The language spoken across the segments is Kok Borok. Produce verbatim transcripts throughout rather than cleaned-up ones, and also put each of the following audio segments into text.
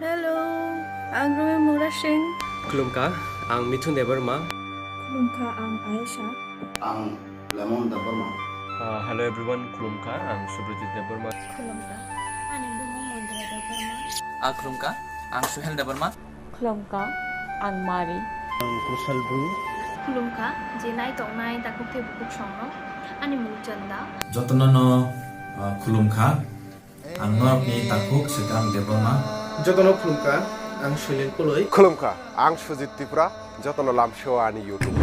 Hello, ang Rumi Mura Singh. Khulumkha, ang Mithun Debbarma. Khulumkha, ang Aisha. Ang Lemon Debbarma. Uh, hello everyone, Khulumkha, ang Subhajit Debbarma. Khulumkha, ani bumu Mondra Debbarma. Ah, khulumkha, ang Suhel Debbarma. Khulumkha, ang Mari. Ang Kushal Bru. Khulumkha, je nai tongnai takhuk tei bukhuk songrok, ani mung Chanda. Jotono no uh, khulumkha. Ang norokni takhuk Swkang Debbarma. Jotono khulumkha, ang Soilin Koloi. Khulumkha, ang Sujit Tripura. Jotono lamsio ani YouTube.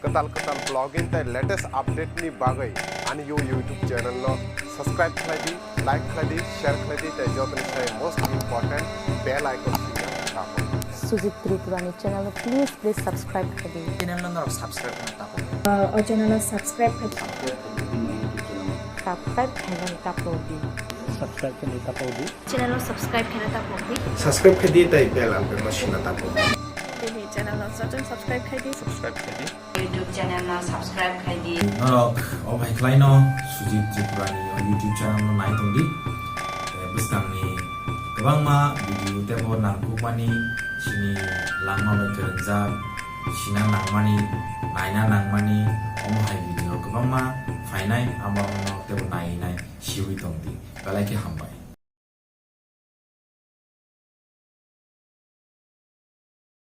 Kwtal kwtal vlogging tei latest update ni bagwi ani yo YouTube channel no subscribe khlai di, like khlai di, share khlai di tei jotoni sai most important bell icon singna tamo. Sujit Tripurani channel o please please subscribe khlai di. Channel no norok subscribe khlai tamo. O channel o subscribe khlai. Subscribe khlainani taprok di. Subscribe khlai taprok di. Channel o subscribe khlai taprok di. Subscribe khlai di tei bell icon no singna taprok di. Channel o jotono subscribe khlai di. Subscribe khlai di. YouTube channel no subscribe khlai di. Norok o bai khlaino Sujit Tripurani o YouTube channel no nai tong di. Bwskangni kwbangma video tebo nangkukmani sini langma bai kwrwngjak sina nangmani naina nangmani omo hai video kwbangma phainai amo no tebo nainai siwi tong di. Belai khe hambai.